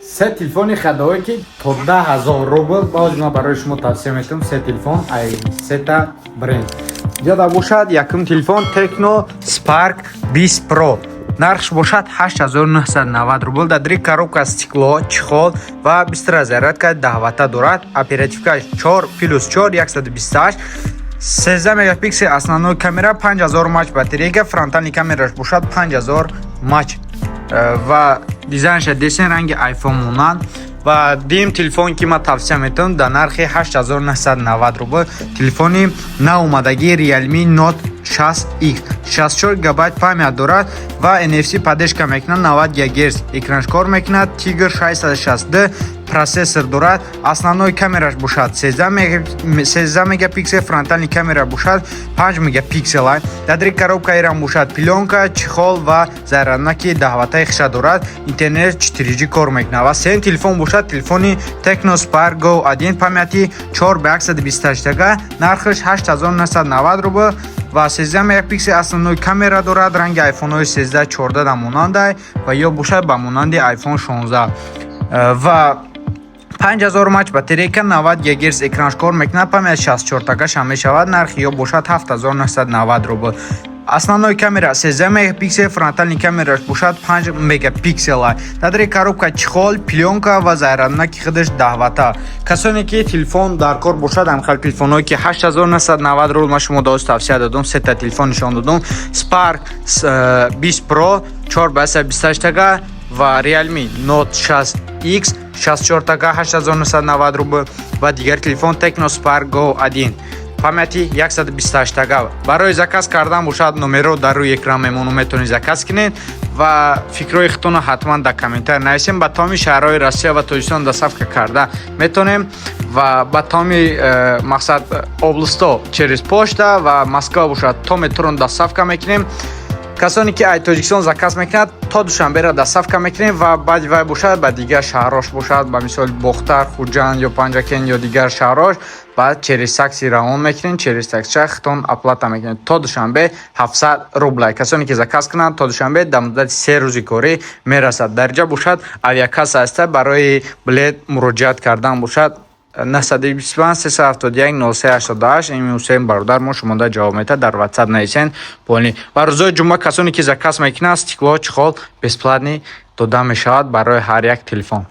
Се телефони ходовой, ки то 10 000 рубл. Боз ман барои шумо тавсия метавам се телефон ай сета бренд. Ҷода бошад, якум телефон Tecno Spark 20 Pro, нархш бошад 8990 рубл. Дар дри коробка, стекло, чехол ва быстрая зарядка 10 ватта дорад. Оперативка 4 плюс 4, 128, 13 мегапиксел основной камера, 5000 мАч батарейка, фронтальный камераш бошад 5000 мАч ва дизайнша десен, ранги iPhone монанд. Ва дуюм телефон, ки ман тавсия метавам, дар нархи 8990 рубл, телефони наомадагии Realme Note 6X, 64 гигабайт память дорад ва NFC поддержка мекунад, 90 ГГц экранш кор мекунад, Tiger 662 процессор дорад. Основной камераш бошад 13 мегапиксел, фронтальный камера бошад 5 мегапиксел. Дар дри коробка ирам бошад плёнка, чехол ва заряднаки 10 ваттаи хиша дорад, интернет 4G кор мекунад. Ва сеюм телефон бошад телефони Tecno Spark Go 1, памяти 4 ба 128 га, нархаш 8990 рубл ва 13 мегапиксел основной камера дорад, ранги iPhone-ҳои 13, 14 да монандай ва ё бошад ба монанди iPhone 16 ва 5000 мАч батарейка, 90 ГГц экранш кор мекунад, память 64 тагаша мешавад. Нархи ё бошад 7990 рубл. Основной камера 13 мегапиксел, фронтальный камераш бошад 5 мегапиксел. Дар коробка чехол, плёнка ва заряднаки худаш 10 ватта. Касоне ки телефон дар кор бошад, ҳамхел телефонҳое ки 8990 рубл ман шумо доз тавсия додум, сета телефон нишон додум: Spark 20 Pro 4 ба 128 тага ва Realme Note 6X 64 тага, 8990 рубл, ва дигар телефон Tecno Spark Go 1, памяти 128 тага. Барои заказ кардан бошад, номеро дар рӯи экран мемонам, метавонед заказ кунед ва фикрҳои худтонро ҳатман дар комментар нависем. Ба тамоми шаҳрҳои Россия ва Тоҷикистон доставка карда метавонем ва ба тамоми мақсад областҳо через почта, ва Москва бошад, то метрон доставка мекунем. Касоне ки ай Тоҷикистон заказ мекунад, то Душанберо доставка мекунем ва баъди вай бошад, ба дигар шаҳрҳош бошад, ба мисоли Бохтар, Хуҷанд ё Панҷакент ё дигар шаҳрҳош, баъд через такси равон мекунем, через таксича худтон оплата мекунед. То Душанбе 700 рубла. Касоне ки заказ кунанд, то Душанбе дар муддати 3 рӯзи корӣ мерасад. Дар ҷа бошад авиакасса аста, барои билет муроҷиат кардан бошад 925 371 03 88. Ин Ҳусейн бародар мо шумода ҷавоб медиҳад, дар WhatsApp нависен полный. Ва рӯзои ҷумъа касоне ки заказ мекунанд, стекло, чехол бесплатный дода мешавад барои ҳар як телефон.